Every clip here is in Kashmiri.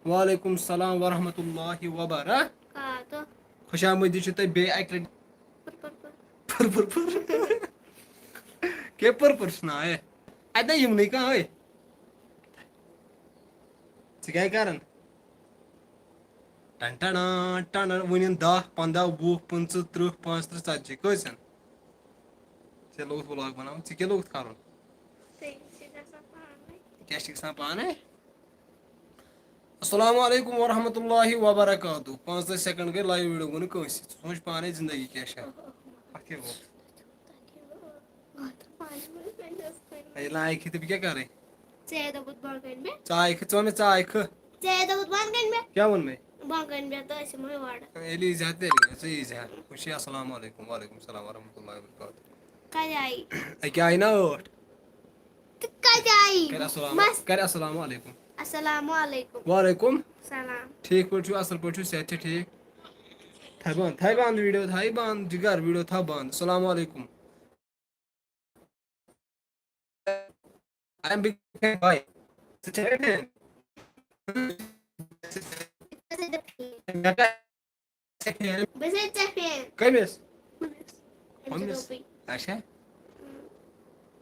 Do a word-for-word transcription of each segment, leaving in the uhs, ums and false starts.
وعلیکم السلام ورحمۃ اللہ وبرکاتہ۔ کاتہٕ۔ خوش آمدید چھُ تۄہہِ بیٚیہِ اَکہِ لَٹہِ۔ پٕر، پٕر، پٕر۔ پٕر پٕر پٕر۔ کیٛاہ پٕر پٕر چھُناو ہے؟ اَتہِ نہ یِمنٕے کانٛہہ ہے۔ ژٕ کیٛاہ کران؟ ٹن ٹن ٹن ٹن، وٕنہِ دَہ، پنٛداہ، وُہ، پٕنٛژٕہ، تٕرٛہ، پانٛژھ تٕرٛہ، ژتجی، کٔژ زَن؟ ژےٚ لوگُتھ vlog بناوُن، ژےٚ کیٛاہ لوگُتھ کرُن؟ تہٕ یہِ چھِ گژھان پانَے۔ کیٛاہ چھِ گژھان پانَے؟ السلام علیکم ورحمۃ اللہ وبرکاتہ۔ پانٛژھ دَہ second گٔے live video، گوٚو نہٕ کٲنٛسہِ۔ ژٕ سونٛچ پانَے زندگی کیٛاہ چھےٚ۔ اَتھ کیٛاہ گوٚو؟ باتھ روٗم پانَے منٛز وۄنۍ ٲس کَرٕنۍ۔ ہے، لایِک ہے تہٕ بہٕ کیٛاہ کَرٕ؟ ژےٚ دوٚپُتھ بۄن کَنہِ مےٚ۔ ژٕ آیہِ کھٕ، ژٕ وَن مےٚ ژٕ آیہِ کھٕ۔ ژےٚ دوٚپُتھ بۄن کَنہِ مےٚ۔ کیٛاہ ووٚن مےٚ؟ بۄن کَنہِ مےٚ تہٕ أسۍ یِمو یورٕ۔ ییٚلہِ یی زِ ہا تیٚلہِ یی زِ ہا، ژٕ یی زِ ہا۔ وٕچھ یہِ، السلام علیکم، وعلیکم السلام ورحمۃ اللہ وبرکاتہ۔ کَتہِ آیہِ؟ أکیٛاہ آیہِ نا ٲٹھ؟ تہٕ کَتہِ آیہِ؟ کَرِ السلام، مَس-، کَرِ السلام علیکم۔ السلام علیکم۔ وعلیکم۔ سلام۔ ٹھیٖک پٲٹھۍ چھُو؟ اَصٕل پٲٹھۍ چھُو؟ صحت چھا ٹھیٖک؟ تھاو بنٛد، تھاو بنٛد video، تھاو بنٛد، جِگر video تھاو بنٛد۔ السلام علیکم۔ I am big fan, bye. ژٕ چھَکھ fan؟ مےٚ کَر fan؟ بہٕ چھَسے ژےٚ fan۔ کٔمِس؟ أمِس چھِ أمِس؟ دوٚپُے۔ اچھا۔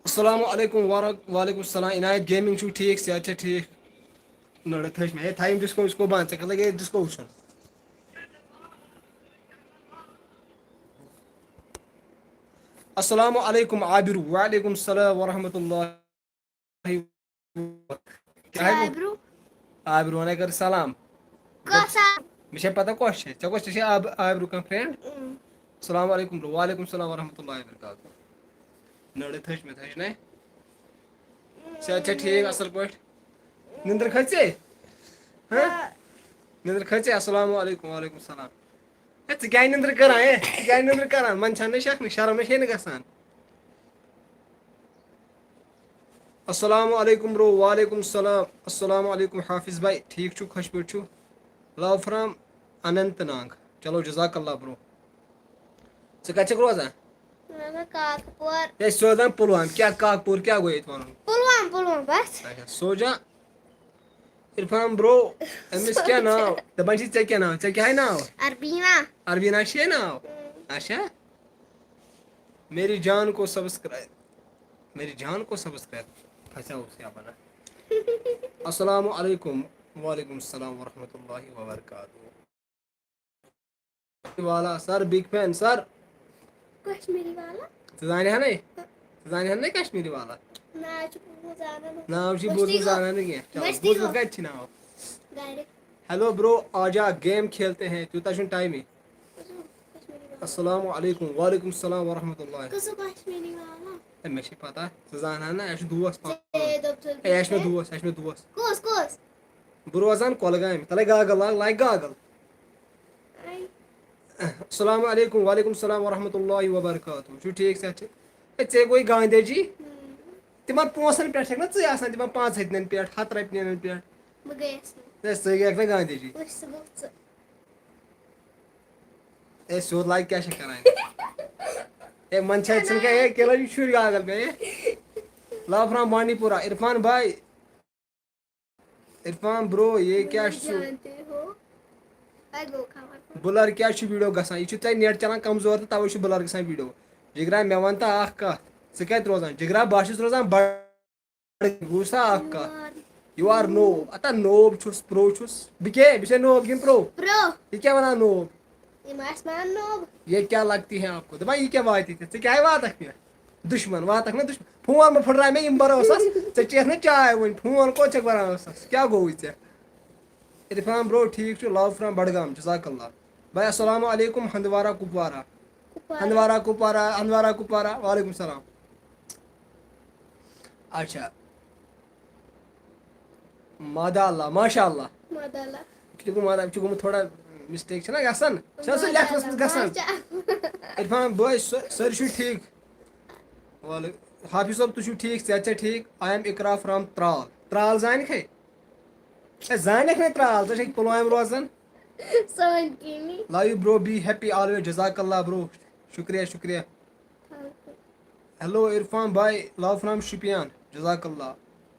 السلام علیکم ورح-، وعلیکم السلام۔ عنایت gaming چھُو ٹھیٖک؟ صحت چھا ٹھیٖک؟ نٔڑٕ تھٔج مےٚ۔ ہے، تھایم disco وِسکو بنٛد۔ ژےٚ کَتھ لَگے disco وٕچھُن؟ السلام علیکم عابر۔ وعلیکم السلام ورحمۃ اللہ۔ کیٛاہ حظ؟ آبروٗ۔ عابر وَنے کَر سلام۔ کۄس آ-، مےٚ چھےٚ پَتہ کۄس چھےٚ۔ ژےٚ کۄس، ژےٚ چھےٚ عاب-، عابرُک کانٛہہ friend؟ اۭں۔ السلام علیکم bro۔ وعلیکم السلام ورحمۃ اللہ وبرکاتہ۔ نٔڑٕ تھٔج مےٚ، تھٔج نے؟ صحت چھا ٹھیٖک، اَصٕل پٲٹھۍ؟ نِندٕر کھٔژ ژےٚ؟ ہہ؟ نِندٕر کھٔژ ژےٚ؟ السلام علیکم۔ وعلیکم السلام۔ ہے، ژٕ کیٛازِ نِندٕر کران؟ ہے، ژٕ کیٛازِ نِندٕر کران؟ منٛدچھان نہ چھَکھ نہٕ، شرم نہ چھے نہٕ گژھان۔ السلام علیکم bro۔ وعلیکم السلام۔ السلام علیکم حافظ بھائی، ٹھیٖک چھُو؟ خۄش پٲٹھۍ چھُو؟ Love from Anant Nag. چلو، جزاک اللہ bro۔ ژٕ کَتہِ چھَکھ روزان؟ مےٚ گوٚو کاکپور۔ ہے، سیوٚد وَن پُلوام۔ کیٛاہ کاکپوٗر کیٛاہ گوٚو ییٚتہِ وَنُن؟ پُلوام، پُلوام، بَس۔ اچھا، سوجا عرفان bro، أمِس کیٛاہ ناو؟ دَپان چھِ، ژےٚ کیٛاہ ناو؟ ژےٚ کیٛاہ ہے ناو؟ اربیٖنا۔ اربیٖنا چھے ناو؟ اۭں۔ اچھا۔ میری جان کو subscribe، میری جان کو subscribe۔ پھسا اوس کیٛاہ وَنان؟ السلام علیکم۔ وعلیکم السلام ورحمۃ اللہ وبرکاتہ۔ والا sir، big fan sir۔ Kashmiri والا۔ ژٕ زانہِ ہا نے؟ ژٕ زانہِ ہا نے کشمیٖری والا؟ ناو چھُ بوٗزمُت زانان۔ ناو چھُ مٔشتٕے بوٗزمُت گوٚو۔ زانان نہٕ کینٛہہ۔ چلو، مٔشتٕے بوٗزمُت گوٚو۔ کَتہِ چھِ ناو؟ گرِ۔ Hello bro، آجا game کھیلتے ہیں، تیوٗتاہ چھُنہٕ ٹایمٕے۔ کشمیٖری والا۔ السلام علیکم۔ وعلیکم السلام ورحمۃ اللہ۔ کُس کشمیٖری والا؟ ہے، مےٚ چھِ پَتہ، ژٕ زانہٕ ہا نہ، اَسہِ چھُ دوس پَنُن۔ ژےٚ دوٚپ ژٕ ہے، اَسہِ چھُ مےٚ دوس، اَسہِ چھُ مےٚ دوس۔ کُس، کُس؟ بہٕ روزان کۄلگامہِ، تَلَے گاگَل لاگ، لاگ گاگَل۔ اَے۔ السلام علیکم۔ وعلیکم السلام ورحمۃ اللہ وبرکاتہ۔ چھُو ٹھیٖک، صحت چھِ؟ ہے، ژےٚ گوٚے گاندھی جی۔ ہُم۔ تِمَن پونٛسَن پٮ۪ٹھ چھَکھ نہ ژٕے آسان، تِمَن پانٛژھ ہَتہِ نٮ۪ن پٮ۪ٹھ، ہَتھ رۄپیہِ نٮ۪ن پٮ۪ٹھ۔ بہٕ گٔیَس نہٕ۔ ہے، ژٕے گٔیَکھ نہ گاندھی جی۔ وٕچھ، سُہ گوٚو ژٕ۔ ہے، سیوٚد لاگ کیٛاہ چھِ کَران؟ ہے، من چھا ژھٕن کَے، ہے، کیٛاہ لَگہِ شُرۍ گاگَل مےٚ، ہے؟ Love from بانڈی پورہ، عرفان بھائی۔ عرفان bro، یہ کیٛاہ چھُ؟ جانتے ہو۔ اَے گوٚو خبر۔ blur کیٛاہ چھُ video گژھان؟ یہِ چھُ تۄہہِ net چلان کمزور تہٕ تَوَے چھُ blur گژھان video۔ جِگرا، مےٚ وَن تہٕ اَکھ کَتھ، ژٕ کَتہِ روزان؟ جِگرا، بہٕ ہا چھُس روزان بڑ-، بوٗزتھا اَکھ کَتھ؟ You are noob۔ اَتا noob چھُس، pro چھُس۔ بہٕ کیٛاہ؟ بہٕ چھُسے noob کِنہٕ pro؟ Pro۔ یہِ کیٛاہ وَنان noob؟ یِم آسہِ وَنان noob۔ یہ کیا لگتی ہے آپ کو؟ دپان، یہِ کیٛاہ واتہِ ژےٚ؟ ژےٚ کیٛاہ واتکھ مےٚ؟ دُشمن واتکھ مےٚ دُشمن؟ فون مہ پھٕٹراے مےٚ یِم بھروسس۔ ژےٚ چیٚتھ نہٕ چاے وُنہِ، فون کوٚت چھکھ بناوان؟ کیٛاہ گوٚوُے ژےٚ؟ عرفان bro، ٹھیٖک چھُ، love from بڈگام، جزاک اللہ۔ بھائی، السلام علیکم، ہندوارہ کپوارہ۔ کپوارہ۔ ہندوارہ کپوارہ، ہندوارہ کپوارہ، وعلیکم السلام۔ اچھا۔ مادا اللہ، ماشاء اللہ۔ مادا اللہ۔ یہِ چھُ گوٚمُت، یہِ چھُ گوٚمُت تھوڑا mistake چھَنہ گژھان؟ چھَنہ سُہ مادا لیکھنَس منٛز اللہ، گژھان؟ ماشاء اللہ۔ عرفان بٲے، سٲ-، سٲری چھِو ٹھیٖک؟ وعلیکم۔ حافظ صٲب، تُہۍ چھِو ٹھیٖک؟ صحت چھا ٹھیٖک؟ I am اقرا from ترٛال۔ ترٛال زانکھے؟ ہے، زانکھ نہ ترٛال، ژٕ چھَکھ پُلوامہِ روزان۔ سٲنۍ کِنی۔ Love you bro, be happy always، جزاک اللہ bro۔ شُکریہ، شُکریہ۔ Hello عرفان بھائی، love from شُپین، جزاک اللہ۔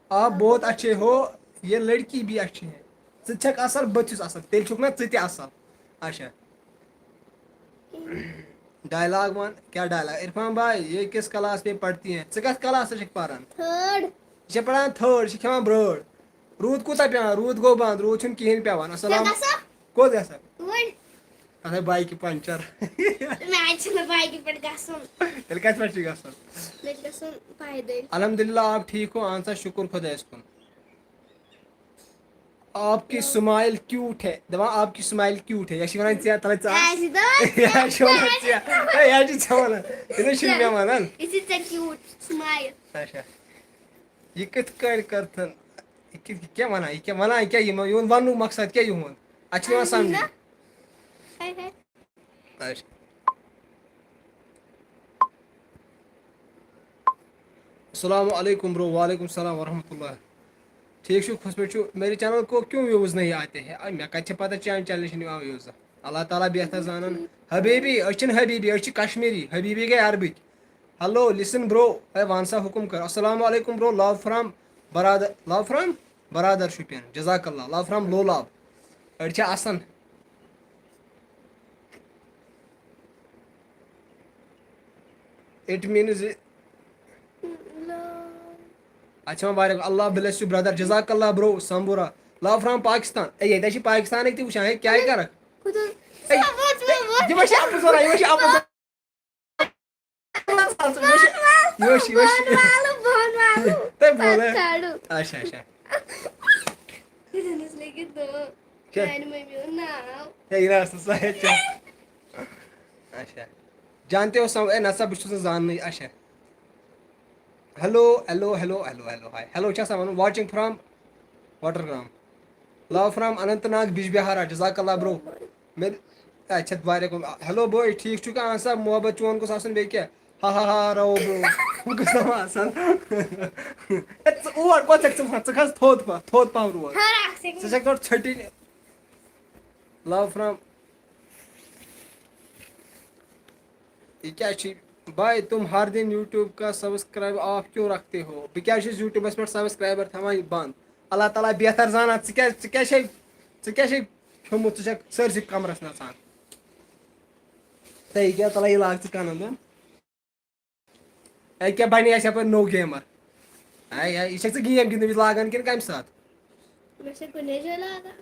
آپ بہت اچھے ہو، یہ لڑکی بھی اچھی ہے۔ ژٕ تہِ چھکھ اصل، بہٕ تہِ چھُس اصل، تیٚلہِ چھُکھ نہ ژٕ تہِ اصل۔ اچھا۔ ڈائلاگ ون، کیا ڈائلاگ؟ عرفان بھائی، یہ کس کلاس میں پڑھتی ہیں؟ ژٕ کتھ کلاسس چھکھ پران؟ تھٲرڈ۔ یہِ چھےٚ پران تھٲرڈ، یہِ چھِ کھٮ۪وان برٲڈ۔ روٗد کوٗتاہ پٮ۪وان؟ روٗد گوٚو بنٛد، روٗد چھُنہٕ کِہیٖنۍ پٮ۪وان۔ السلام۔ ژےٚ گژھو؟ کوٚت گژھو؟ وۄنۍ۔ تتھ ہے بایکہِ پنچر۔ مےٚ چھُنہٕ بایکہِ پٮ۪ٹھ گژھُن۔ تیٚلہِ کتہِ پٮ۪ٹھ چھُ گژھُن؟ مےٚ چھُ گژھُن پیدل۔ الحمدللہ، آپ ٹھیک ہو؟ اہن سا، شکر خۄدایس کُن۔ آپ کی سمائل کیوٹ ہے۔ دپان، آپ کی سمائل کیوٹ ہے۔ یہ چھِ ونان ژےٚ، تلے ژےٚ۔ آ، یہِ چھِ دپان یہِ چھِ ونان ژےٚ۔ ہے، یہِ چھِ ژےٚ ونان۔ یہِ چھُنہٕ مےٚ ونان۔ یہِ چھِ ژےٚ کیوٹ سمائل۔ اچھا۔ یہِ کِتھ کٔنۍ کٔرتھن؟ یہِ کِتھ، یہِ کیٛاہ ونان؟ یہِ کیٛاہ ونان؟ یہِ کیٛاہ یِمن، یِہُنٛد وننُک مقصد کیٛاہ یِہُنٛد؟ اتھ چھِ یِوان سمجھ۔ ہے، ہے۔ اچھا۔ السلام علیکم برو۔ وعلیکم السلام ورحمۃ اللہ۔ ٹھیک چھو، خۄش پٲٹھۍ چھو؟ میرے چینل کو کیوں ویوز نہیں آتے ہیں؟ اے، مےٚ کتہِ چھِ پتہ چانہِ چینلہِ چھِنہٕ یِوان ویوز؟ اللہ تعالیٰ بہتر زانان۔ حبیبی، أسۍ چھِنہٕ حبیبی، أسۍ چھِ کشمیری۔ حبیبی گٔے عربٕکۍ۔ ہیلو، لسن برو۔ اے، وَن سا، حُکُم کر۔ السلام علیکم برو۔ Love from Brother, love from برادر شُپین۔ جزاک اللہ۔ Love from Lolab. أڑۍ چھِ آسان۔ It means، اچھا، وعلیکم اللہ، bless you brother، جزاک اللہ برو، سمبورا۔ Love from Pakistan. اے، ییٚتہِ چھِ پاکستانٕکۍ تہِ وٕچھان، ہے، کیٛاہ کرکھ؟ خۄدا۔ اے، یہِ ما چھِ اَپُز وَنان، یہِ ما چھِ اَپُز وَنان۔ یہِ ما چھِ، یہِ ما چھِ، یہِ ما چھِ۔ تۄہہِ بولو۔ اچھا، اچھا۔ کیٛاہ؟ میٛانہِ مٔمی ہُنٛد ناو۔ ہے، یہِ نہ ٲس نہٕ سۄ، ہے، چا۔ اچھا۔ جانتے ہو سم-، اے، نہ سا، بہٕ چھُس نہٕ زاننٕے۔ اچھا۔ Hello, hello, hello, hello, hello, hi. Hello چھا سا وَنُن؟ Watching from Watergram۔ Love from Anant Nag, Bijbehara. جزاک اللہ برو۔ مےٚ، اچھا، واریاہ کم۔ ہیلو بوے، ٹھیٖک چھُکھا؟ اہن سا، محبت چون گوٚژھ آسُن، بیٚیہِ کیٛاہ؟ ہا ہا ہا، رو برو۔ بہٕ گوٚژھ نہٕ آسان۔ اے، ژٕ اور کوٚت چھَکھ ژٕ وَسان؟ ژٕ کھس تھوٚد پَہَم، تھوٚد پَہَم روز۔ ہر اکھ second۔ ژٕ چھَکھ تورٕ ژھٔٹِنۍ۔ Love from، یہِ کیٛاہ چھِ؟ بھائی، تم ہر دن یوٹیوب کا سبسکرائب آف کیوں رکھتے ہو؟ بہٕ کیٛازِ چھُس یوٹیوبس پٮ۪ٹھ سبسکرائبر تھاوان بنٛد؟ اللہ تعالیٰ بہتر زانان، ژٕ کیٛازِ، ژٕ کیٛاہ چھے، ژٕ کیٛاہ چھے کھیوٚمُت؟ ژٕ چھَکھ سٲرسٕے کمرس نژان۔ تہٕ یہِ کیٛاہ تَلہ یہِ لاگ ژٕ کَنن دۄن؟ اے، کیٛاہ بَنے اَسہِ یَپٲرۍ نوٚو گیمر؟ اے، اے، یہِ چھَکھ ژٕ گیم گِنٛدنہٕ وِزِ لاگان کِنہٕ کَمہِ ساتہٕ؟ مےٚ چھےٚ کُنے جایہِ لاگان۔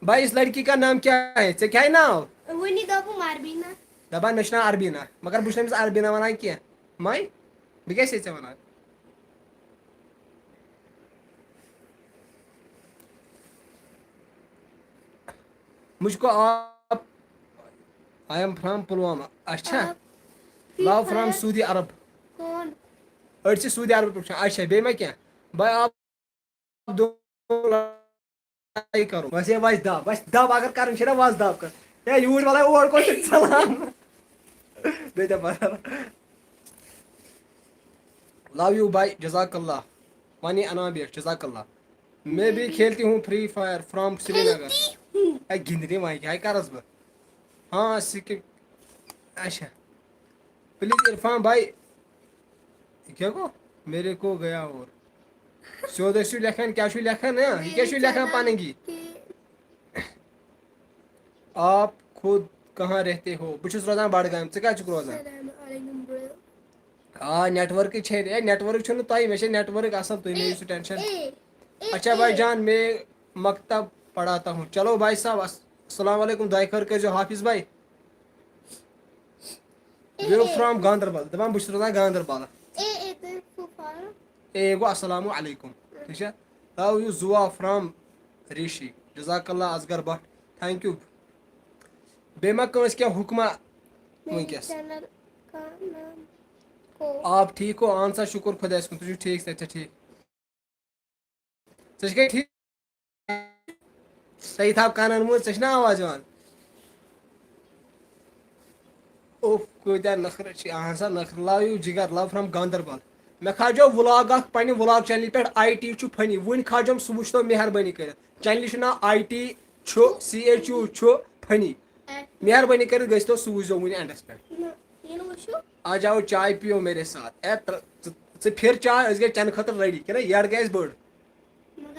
بھائی، اس لڑکی کا نام کیا ہے؟ ژےٚ کیٛاہ ہے ناو؟ وُنی دوٚپُم عربیٖنا۔ دَپان مےٚ چھُ ناو عربیٖنا، مگر بہٕ چھُس نہٕ أمِس عربیٖنا وَنان کینٛہہ۔ مَے، بہٕ کیٛاہ چھُسے ژےٚ وَنان؟ مجھ کو آپ، I am from پلوامہ۔ اچھا۔ آپ Free Love from Fire۔ Saudi عرب۔ کون؟ أڑۍ چھِ سعودی عربہٕ پٮ۪ٹھ وٕچھان۔ اچھا، بیٚیہِ ما کینٛہہ؟ بھائی، آپ دو لڑائی کرو۔ بس یہِ وَسہِ دَب، وَسہِ دَب اگر کَرٕنۍ چھِ نا، وَس دَب کَر۔ ہے، یوٗرۍ وَلَے اور کوٚت چھُکھ ژَلان؟ بیٚیہِ دَپ بدل۔ Love you bhai، جزاک اللہ۔ وانی انابیش، جزاک اللہ۔ میں بھی کھیلتی ہوں Free Fire from سرینگر۔ کھیلتی ہوں۔ اے، گِنٛدنہِ وۄنۍ کیٛاہ کرس بہٕ؟ ہاں، سِکِپ۔ اچھا۔ Please عرفان بھائی، کیا کو؟ میرے کو گیا اور۔ سیوٚد ٲسِو لیکھان، کیٛاہ چھُو لیکھان، ہا؟ یہِ کیٛاہ چھُو لیکھان پنٕنۍ کِنۍ؟ آپ خود کہاں رہتے ہو؟ بہٕ چھُس روزان بڈگامہِ، ژٕ کتہِ چھُکھ روزان؟ السلام علیکم bro۔ آ، نیٹ ورکٕے چھے، اے، نیٹ ورک چھُنہٕ تۄہہِ، مےٚ چھے نیٹ ورک اصل، تُہۍ مہٕ ٲسِو ٹینشن۔ اچھا بھائی جان، میں مکتب پڑھاتا ہوں۔ چلو بھائی صاحب، السلام علیکم، دۄیہِ خٲر کٔرۍزیو حافظ بھائی۔ View from گاندربل، دپان بہٕ چھُس روزان گاندربل۔ اے، اے، تُہۍ کُس فارم؟ اے گوٚو السلام علیکم، ٹھیٖک چھا؟ Love you زُوا from ریٖشی، جزاک اللہ اصغر بٹ، thank you۔ بیٚیہِ ما کٲنٛسہِ کینٛہہ حُکما وٕنکیٚس؟ Channel کا نام کو؟ آپ ٹھیک ہو؟ اہن سا، شُکُر خۄدایَس کُن، تُہۍ چھِو ٹھیٖک، صحت چھا ٹھیٖک؟ ژےٚ چھےٚ ٹھیٖک؟ ژےٚ یہِ تھاو کَنَن منٛز، ژےٚ چھِ نا آواز یِوان؟ اوف، کۭتیٛاہ نخرٕ چھِ، اہن سا، نخرٕ۔ Love you جِگر، love from گاندربل۔ مےٚ کھاجو vlog اکھ پننہِ vlog channel پٮ۪ٹھ، آی ٹی چھُ funny۔ وٕنۍ کھاجوم، سُہ وٕچھتو مہربٲنی کٔرِتھ۔ Channel چھُ ناو آی ٹی چھُ، سی ایچ یوٗ چھُ funny۔ مہربٲنی کٔرِتھ گٔژھتو سُہ وٕچھزیو وٕنہِ endس پٮ۪ٹھ۔ نہ، یہِ نہٕ وٕچھِو۔ آ جاؤ چائے پیو میرے ساتھ۔ اے، تر-، ژٕ، ژٕ پھِر چاے، أسۍ گٔے چٮ۪نہٕ خٲطرٕ ready۔ کِنہٕ یَڈ گٔے اَسہِ بٔڑ؟ مگر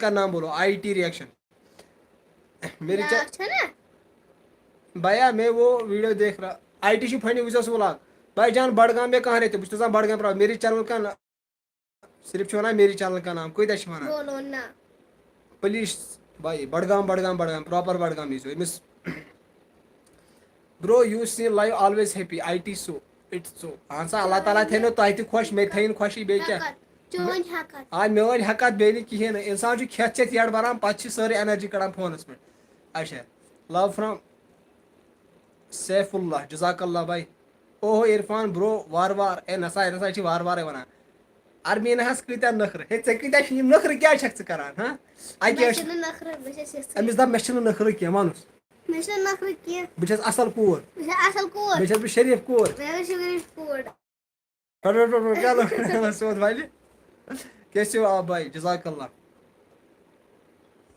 کا نام بولو, آئی ٹی ریئیکشن. میری چا- بیٛاکھ چھےٚ نا؟ بھیا, میں وہ ویڈیو دیکھ رہا, آئی ٹی چھُ فنی, وٕچھ سا سُہ ولاگ. بھائی جان, بڈگام میں کہاں رہتے ہو؟ بہٕ چھُس دَپان بڈگام پرٛاو, میری چینل کا نا-, صرف چھُ وَنان میری چینل کا نام, کۭتیٛاہ چھِ وَنان؟ بولو نا. پلیز بھائی, بڈگام, بڈگام, بڈگام, پراپر بڈگام یی زیو أمِس. Bro, you seem live always happy, I T so, it's so. اہن سا, اللہ تعالیٰ تھٲینو تۄہہِ تہِ خۄش, مےٚ تہِ تھٲیِن خۄشی, بیٚیہِ کیٛاہ؟ ہٮ۪کتھ, چٲنۍ ہٮ۪کتھ. آ, میٲنۍ ہٮ۪کتھ بیٚیہِ نہٕ کِہیٖنۍ نہٕ. اِنسان چھُ کھٮ۪تھ چٮ۪تھ یَڈ بَران, پَتہٕ چھِ سٲرٕے energy کَڑان فونَس پٮ۪ٹھ. اچھا, love from سیف اللہ, جزاک اللہ بھائی. اوہو عرفان برو, وار وار, اے نسا, اے نسا چھِ وار وارے وَنان. ارمیٖنہ ہس کۭتیٛاہ نٔخرٕ, ہے, ژےٚ کۭتیٛاہ چھِ یِم نٔخرٕ, کیٛاہ چھَکھ ژٕ کَران, ہاں؟ اَکہِ مےٚ ٲسۍ چھِنہٕ نخرٕ, بہٕ چھَس یَژھان. أمِس دَپ, مےٚ چھِنہٕ نٔخرٕ کینٛہہ, وَنُس. مےٚ چھِنہٕ نخرٕ کینٛہہ. بہٕ چھَس اَصٕل کوٗر, بہٕ چھَس اَصٕل کوٗر. بہٕ چھَس بہٕ شریٖف کوٗر. مےٚ چھِ شریٖف کوٗر. پَڑھ, پَڑھ, پَڑھ, پَڑھ, کیٛاہ لوٚگ سیوٚد وَلہِ؟ کیٛاہ چھِو آ بھائی, جزاک اللہ.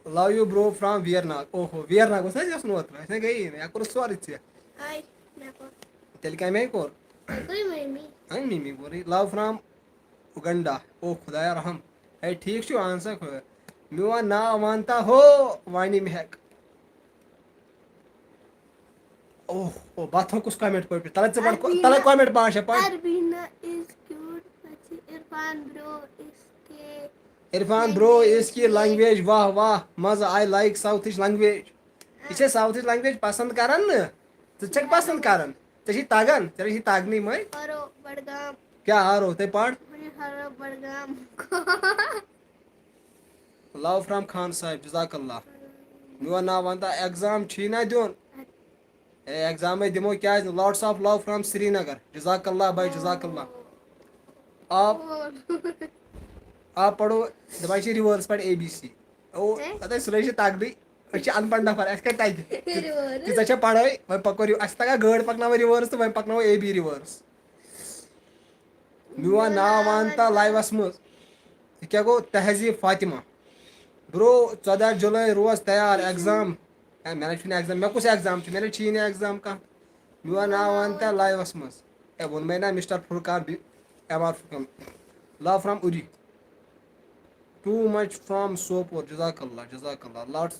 Love you bro from Verinag. اوہو, ویرناگ اوس نہ اَسہِ گژھُن اوترٕ, اَسہِ نہ گٔیی نہٕ, یا کوٚرُس سورُے ژےٚ. آے, مےٚ کوٚر. تیٚلہِ کَمہِ آیہِ کوٚر؟ مےٚ کوٚرُے مٔمی. اَمہِ مِمی کوٚرُے. Love from اُگنڈا. او خدایا رحم. ہے, ٹھیٖک چھُ, اَہن سا خۄدا. میون ناو وَن تا ہو, وَنہِ مےٚ ہٮ۪کھ. اوہ, او, بہٕ تھوٚو کُس comment پٔرِتھ؟ تَلہٕ ژٕ پَر, اربیٖنا. تَلہٕ comment پانٛژھ شےٚ پَر. اربیٖنا is cute, پَتہٕ چھِ عرفان برو اس کے. عرفان برو اس کی language, واہ واہ, مَزٕ, I like Southٕچ language. یہِ چھےٚ Southٕچ language پسنٛد کران نہٕ؟ ژٕ چھَکھ پسنٛد کران؟ ژےٚ چھے تگان؟ ژےٚ چھے تگنٕے مٔنٛزۍ. ہرو بڈگام. کیٛاہ ہارو؟ تُہۍ پَر. وۄنۍ ہرو بڈگام. Love from خان صاحب, جزاک اللہ. میون ناو وَن تا, exam چھی نہ دیُن؟ اے, examٕے دِمو, کیٛازِ نہٕ؟ Lots of love from Srinagar, جزاک اللہ بھائی, جزاک اللہ. آپ, آپ پڑھو, دپان چھِ reverse پٲٹھۍ اے بی سی. او, ہے؟ پتہٕ ٲسۍ سُلے چھِ تگنٕے, أسۍ چھِ اَن پَڑھ نفر, اَسہِ کَتہِ تَگہِ؟ Reverse. تیٖژاہ چھےٚ پڑھٲے, وۄنۍ پَکو re-, اَسہِ تَگان گٲڑۍ پَکناوٕنۍ reverse تہٕ وۄنۍ پَکناوو اے بی reverse. میون ناو وَن تا liveس منٛز. یہِ کیٛاہ گوٚو؟ تہذیٖب فاطمہ. برو, ژۄداہ جُلے روز تیار, exam. ہے, مےٚ نَے چھُنہٕ exam, مےٚ کُس exam چھُ؟ مےٚ نَے چھِی نہٕ exam کانٛہہ. میون ناو وَن تا liveس منٛز. ہے, ووٚنمَے نا, mister Furqan B-, M R Furqan. Love from Uri. Too much from Sopore, جزاک اللہ, جزاک اللہ, lots.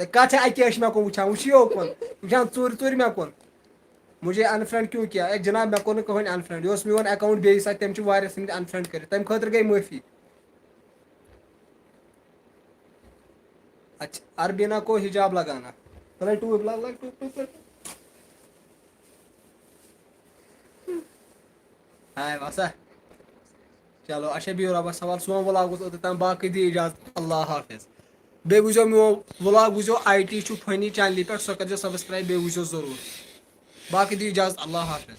ہے, کَتھ چھےٚ اَکہِ أچھ مےٚ کُن وٕچھان, وٕچھ یہِ یوکُن, وٕچھان ژوٗرِ ژوٗرِ مےٚ کُن. مجھے unfriend کیوں کیا؟ ہے جناب, مےٚ کوٚر نہٕ کٕہٕنۍ unfriend. یہِ اوس میون account بیٚیِس اَتھِ, تٔمۍ چھِ واریاہ سٕنٛدۍ unfriend کٔرِتھ, تٔمۍ خٲطرٕ گٔے معٲفی. اچھا, اربینا کو حجاب لگانا. چلو, ٹوٗپۍ لاگ, لاگ, ٹوٗپۍ, ٹوٗپۍ, ٹوٗپۍ. ہاے وسا. چلو, اچھا, بِہِو رۄبَس حوال. سون vlog اوس اوٚتَتھ تام, باقٕے دِیِو اِجازت, اللہ حافظ. بیٚیہِ وٕچھزیو میون vlog, وٕچھزیو آی ٹی چھُ funny channelہِ پٮ۪ٹھ, سۄ کٔرۍزیو subscribe, بیٚیہِ وٕچھزیو ضروٗر. باقٕے دِیِو اِجازت, اللہ حافظ.